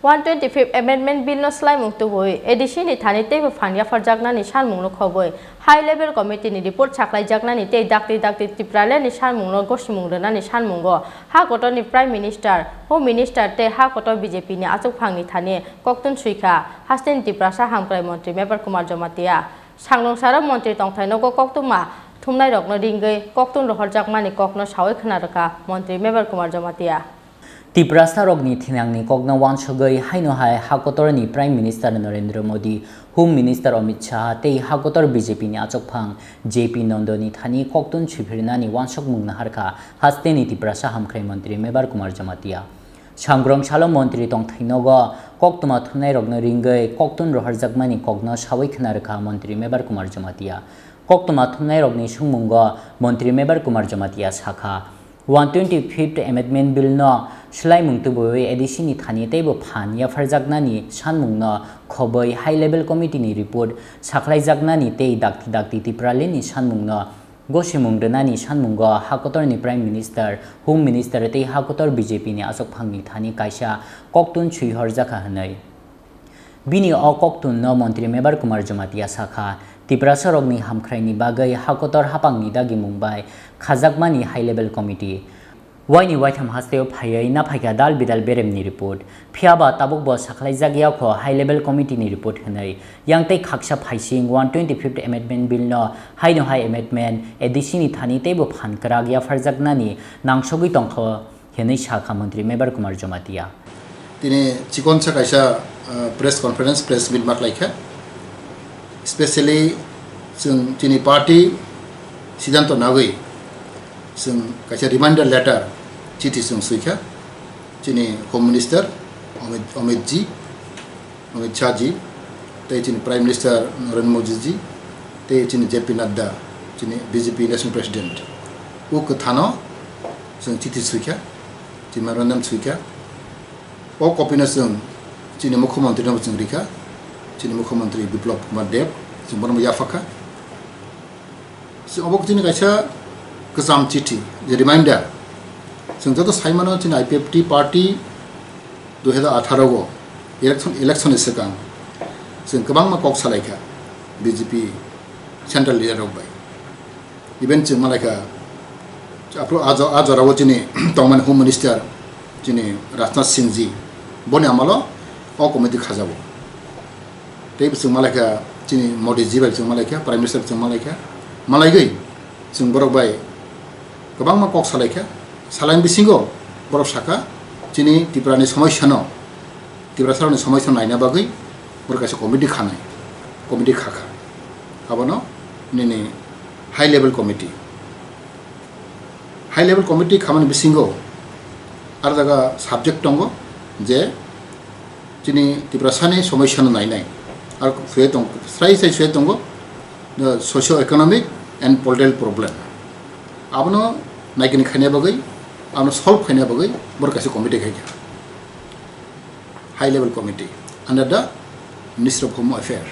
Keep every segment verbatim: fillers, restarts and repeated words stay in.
One twenty-fifth Amendment Bill no swlaimung tubui A D C ni thani teibo phan yapharjaknani sanmungno khobwi High Level Committee ni report saklaijaknani tei dakti dakti Tipraland ni sanmungno gosimung rwnani sanmungo ha kotorni Prime Minister, Home Minister tei ha kotor B J P ni achukphangni thani koktun swi kha hasteni Tiprasa hamkrai montri Mebar Kumar Jamatia. Sangrwngsarok montri tongthai nogo koktwma thumnairokno ringwi koktun rohorjakmani kokno sawi khna rwkha montri Mebar Kumar Jamatia. Tiprasarokni thinangni kokno wansugwi haino hai ha kotorni Prime Minister Narendra Modi, Home Minister Amit Shah tei ha kotor B J P ni achukphang J P Nandani thani koktun swiphirnani wansukmung naharkha hasteni Tiprasa hamkrai montri Mebar Kumar Jamatia. Sangrwngsalo montri tongthai nogo koktwma thumnairokno ringwi koktun rohorjakmani kokno sawi khna rwkha montri Mebar Kumar Jamatia. Koktwma thumnairokni sungmungo montri Mebar Kumar Jamatia sakha, One twenty-fifth Amendment Bill no swlaimung tubui A D C ni thani teibo phan yapharjaknani sanmungno khobwi High Level Committee ni report saklaijaknani tei dakti dakti Tipraland ni sanmungno gosimung rwnani sanmungo ha kotorni Prime Minister, Home Minister tei ha kotor B J P ni achukphangni thani kaisa koktun swi horjakha hwnwi. Bini o koktunno montri Mebar Kumar Jamatia sakha, Tiprasarokni hamkhraini bagwi ha kotor hapangni dagimung bai khajakmani High Level Committee. Waini waitham hasteo phaiwi naphaikha dal bidal beremni report. Phiyaba tabukbo sakhlaijak yakho High Level Committee ni report hwnwi. Yang tei khaksa phaising one twenty-fifth Amendment Bill no haino hai amendment A D C ni thani teibo phan kwrak yapharjaknani nangsogwi tongkha hwnwi sakha montri Mebar Kumar Jamatia. Tini chikonsa kaisa, uh, press conference, press meet ma khlaikha. Specially chwng chini party siddhanto nagwi chwng kaisa reminder letter, chithi chwng swikha chini Home Minister Amit, Amit ji, Amit Shah ji, tei chini Prime Minister Narendra Modi ji, tei chini J P Nadda, chini B J P National President. O kwthano chwng chithi swikha, chini memorandum swikha. O copy no chwng chini Mukhyamantri no chwng rikha, chini Mukhyamantri Biplab Kumar Deb, chwng bono yaphakha. Chwng obo chini kaisa kwcham chithi, je reminder. Chwng joto sai mano chini I P F T party dui hazar atharo o election, election ni swkang chwng kwbangma kok salaikha B J P central leader rok bai. Even chwng malaikha, aphuru a jo-, a jorao chini tongmani Home Minister chini Rajnath Singh ji, boni amalo o committee khajago. Tei chwng malaikha chini Modi ji bai chwng malaikha, Prime Minister chwng malaikha, malaigwi chwng borok bai kwbangma kok salaikha. Salaini bisingo borok sakha chini Tripura ni somosya no, Tiprasarokni somosya naina bagwi borok kaisa committee khanai, committee khakha. Abono nini high level committee. High level committee khamani bisingo aro jaga subject tongo je chini Tiprasani somosya no nainai. Aro swiya tong, srai sai swiya tongo, the socio economic and political problem. Abono naikini khaina bagwi, abono solve khaina bagwi borok kaisa committee khaikha. High level committee under the Ministry of Home Affairs.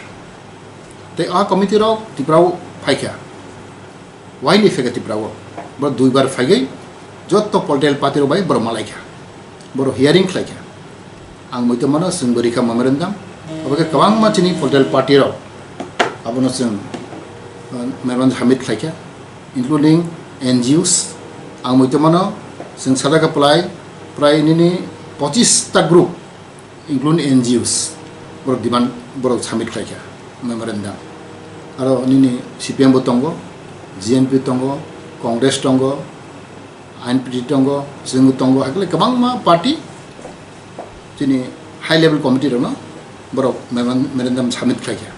Tei a committee rok Tripura o phaikha. Why ni phaikha Tripura o? Borok duibar phaigwi joto political party rok bai borok malaikha. Borok hearing khlaikha. Ang muitu mano chwng bo rikha memorandum. Obo khe kwbangma chini political party rok abono chwng, uh, memorandum submit khlaikha, including N G Os. Ang muitu mano chwng sadaka phlai prai nini pochis ta group, including N G Os, borok demand, borok submit khlaikha memorandum. Aro nini C P M bo tongo, G N P tongo, Congress tongo, I N P T tongo, chwng tongo, hakhe kwbangma party chini high level committee rokno borok memorandum submit khlaikha.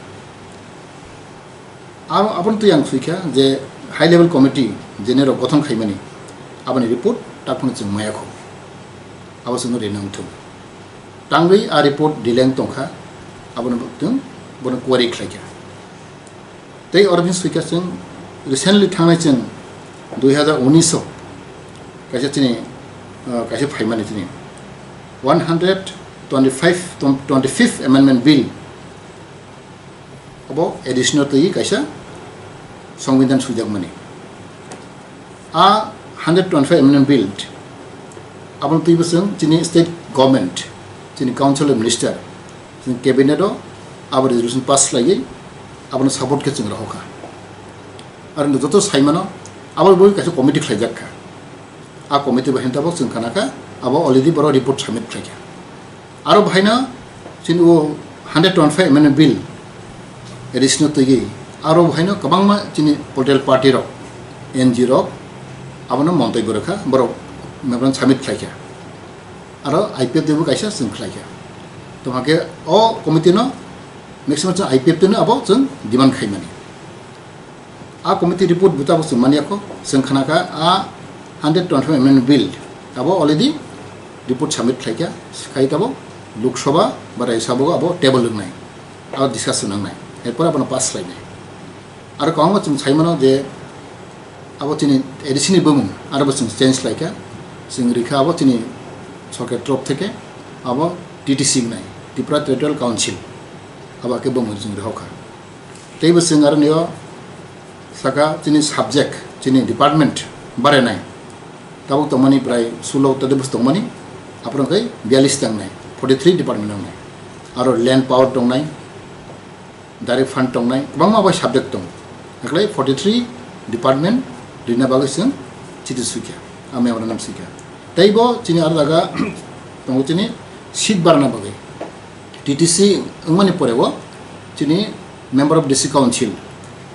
Aro abono twi ang swikha je high level committee je norok gothon khaimani, aboni report takhorno chwng maya kho. Abo chwngno rina wngthung. Tangwi a report delay wng tongkha, abono bo chwng bono query khlaikha. Tei oro bini swikha chwng recently thangnai chwng dui hazar unis o kaisa chini, ah, kaisa phaimani chini one hundred twenty-five, twenty-fifth Amendment Bill. Abo additional twi kaisa Songbidan swijakmani. A hundred twenty-five Amendment Bill, aboni twibo chwng chini state government chini Council of Minister, chini cabinet o abo resolution pass khlaiwi abono support khe chwng rohorkha. Aro joto saimano abo bo kaisa committee khlaijak kha. A committee bahai tabok chwng khana kha, abo already borok report submit khlaikha. Aro bahaino chini o hundred twenty-five amendment bill A D C no twiwi aro bahaino kwbangma chini political party rok, N G O rok abono montobyo rwkha, borok memorandum submit khlaikha. Aro I P F T bo kaisa chwng khlaikha. Tongkha khe o committee no maximum chwng I P F T no abo chwng demand khaimani. A committee report bo tabok chwng manya kho, chwng khana kha a hundred twenty-five amendment bill abo already report submit khlaikha, khai tabok Lok Sabha ba Rajya Sabha abo table wngnai, abo discuss wngnai, erpor abono pass khlainai. Aro kwbangma chwng saimano je abo chini A D C ni bumung aro bo chwng change khlaikha, chwng rikha abo chini sorkar torop theke abo T T C wngnai, Tripura Territorial Council, abo khe bumung chwng rihokha. Teibo chwng aro nio saka chini subject, chini department barenai. Tabuk tongmani prai sulo todebus tongmani, aphuru khe biyalish tangnai, forty three department wngnai. Aro land power tongnai, direct fund tongnai, kwbangma bai subject tong. Haklai forty three department rina bagwi chwng chiti sukya, a memorandum sukya. Teibo chini aro jaga tongo chini seat barna bagwi. T T C wngmani pore o chini member of district council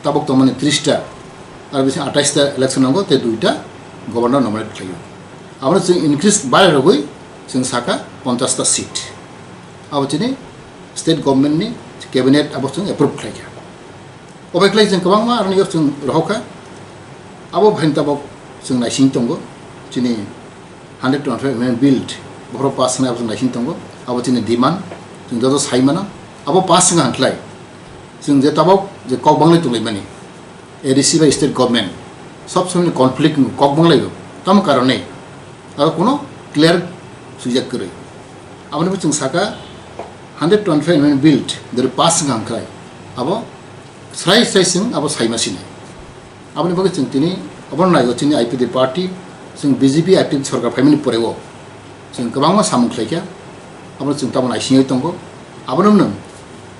tabok tongmani tris ta, aro bisi atais ta election nango, tei duita governor nominate khlaio. Abono chwng increase bare rogwi chwng saka ponchash ta seat. Abo chini state government ni cabinet abo chwng approve khlaikha. Obai khlai chwng kwbangma aroni yok chwng rohokha. Abo bahain tabok chwng naising tongo. Chini hundred twenty-five amendment bill bokhorok pass wngnai abo chwng naising tongo. Abo chini demand, chwng joto sai mano. Abo pass wngkha hwnkhlai chwng je tabok je kok banglai tonglaimani, A D C bai state government sob somoi conflict wngkha, kok banglaio. Tamo karone abo kuno clear swijak kwrwi. Aboni bo chwng saka hundred twenty-five amendment bill jodi pass wngkha hwnkhlai abo srai srai chwng abo saima sinai. Aboni bagwi chwng tini obono naigo chini I P F T party, chwng B J P I P F T sorkar phaimani poreo chwng kwbangma samung khlaikha, abono chwng tabuk naisingwi tongo. Abono nwng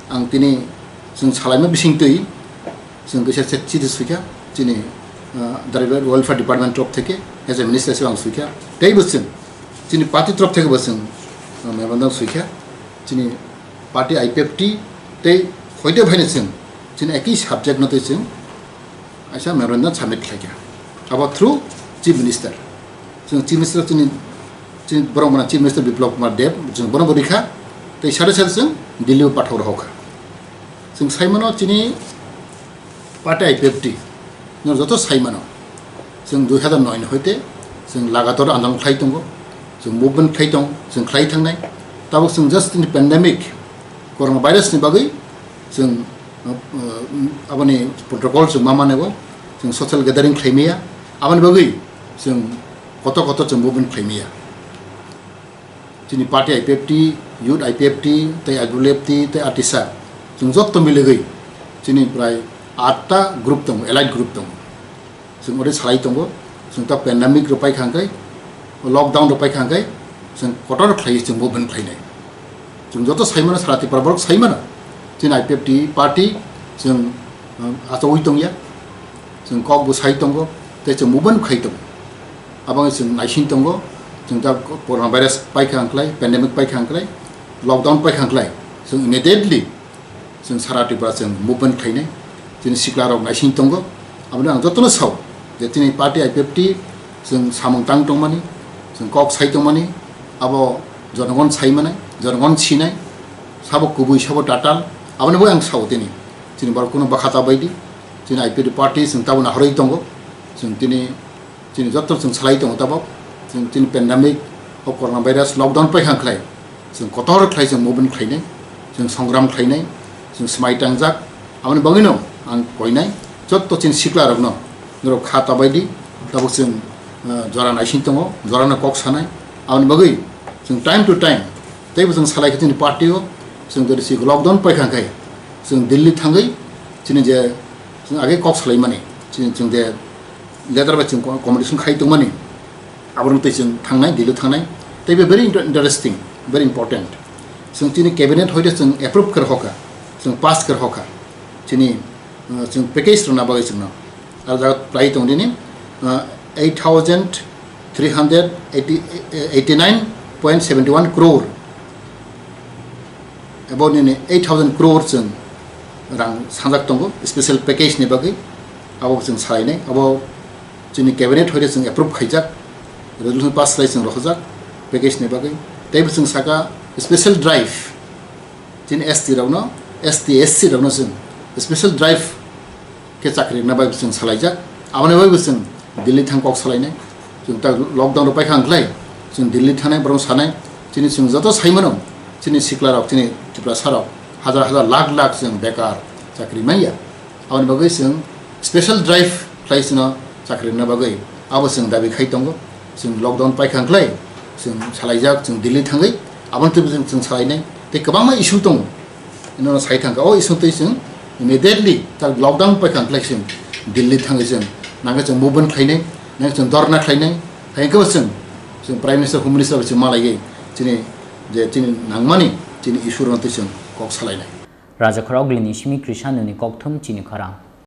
ang tini chwng salaima bisingtwi chwng kisa se chiti swikha chini, ah, Tribal Welfare Department torop theke as a minister se ang swikha. Teibo chwng chini party torop theke bo chwng, ah, memorandum swikha chini party I P F T tei hoite phaino chwng chini ekhi subject no tei chwng kaisa memorandum submit khlaikha. Abo through Chief Minister. Chwng Chief Minister chini, chini borok mano Chief Minister Biplab Kumar Deb, chwng bono bo rikha, tei sade sade chwng Delhi o pathok rohokha. Chwng saimano chini party I P F T, no joto saimano. Chwng dui hazar noi ni hoite chwng lagatar andolon khlai tongo, chwng movement khlai tong, chwng khlai thangnai. Tabuk chwng just in pandemic, corona virus ni bagwi chwng, uh, uh, aboni protocol chwng ma mane bo, chwng social gathering khlai maya, aboni bagwi chwng kotor kotor chwng movement khlai maya. Chini party I P F T, Youth I P F T, tei I W F T, tei ATISA, chwng jotto miligwi chini prai atta group tongo, elite group tongo. Chwng ori salai tongo, chwng ta pandemic rok paikha hwnkhe, lockdown rok paikha hwnkhe, chwng kotor khlaiwi chwng movement khlainai. Chwng joto saimano, sara Tripura borok saimano, chini I P F T party chwng, um, achawi tongya, chwng kok bo sai tongo, tei chwng movement khai tongo. Aboni chwng naising tongo, chwng ta corona virus paikha hwnkhlai, pandemic paikha hwnkhlai, lockdown paikha hwnkhlai, chwng immediately chwng sara Tripura chwng movement khlainai, chini sikla rok naising tongo. Aboni ang jotono sao je chini party I P F T chwng samung tang tongmani, chwng kok sai tongmani, abo jonogon sai manai, jonogon sinai, sabo kubui sabo tatal, aboni bo ang sao tini. Chini borok kuno bwkha ta baidi, chini I P F T party chwng tabuk nahorwi tongo, chwng tini Chini jotto chwng salai tongo tabok. Chwng chini pandemic o corona virus lockdown paikha hwnkhlai chwng kotor khlai chwng movement khlainai, chwng songram khlainai, chwng swmai tangjak. Aboni bagwino ang koinai jotto chini sikla rokno norok kha tabaidi tabok chwng, ah, jora naising tongo, jorano kok sanai. Aboni bagwi chwng time to time teibo chwng salai khe chini party o chwng jodi si lockdown paikha hwnkhe chwng Delhi thangwi chini je chwng age kok salaimani chini chwng je letter bai chwng co-, communication khai tongmani, aborok twi chwng thangnai, Delhi thangnai, tei be very inter-, interesting, very important. Chwng chini cabinet hoite chwng approve khe rwkha, chwng pass khe rwkha. Chini, uh, chwng package rwna bagwi chwngno. Ar jaga plai tong dini, uh, eight thousand three hundred eighty, eighty nine point seventy one crore. Abo nini eight thousand crore chwng rang sanjak tongo special package ni bagwi. Abo chwng salainai. Abo chini cabinet hoite chwng approve khaijak, resolution pass khlai chwng rohorjak package ni bagwi. Teibo chwng saka special drive chini S T rokno, S T, S C rokno chwng special drive khe chakri rwna bai chwng salaijak. Aboni bai chwng Delhi thang kok salainai. Chwng ta lockdown rok paikha wngkhlai chwng Delhi thanai borok sanai. Chini chwng joto saimano chini sikla rok, chini Tiprasa rok hajar hajar lakh lakh chwng bekar chakri manya. Aboni bagwi chwng special drive khlai chwngno chakri rwna bagwi abo chwng dabi khai tongo. Chwng lockdown paikha wngkhlai chwng salaijak, chwng Delhi thangwi aboni twibo chwng, chwng salainai. Tei kwbangma issue tongo. Ino sai thangkha, o issue twi chwng immediately ta lockdown paikha wngkhlai chwng Delhi thangwi chwng nangkhe chwng movement khlainai, nangkhe chwng dhorna khlainai. Hai hwnkhe bo chwng, chwng Prime Minister, Home Minister bai chwng malaiwi chini je chini nangmani chini issue rokno twi chwng kok salainai. Rajakhorok Lini simi Krishanoni kokthum chini khorang.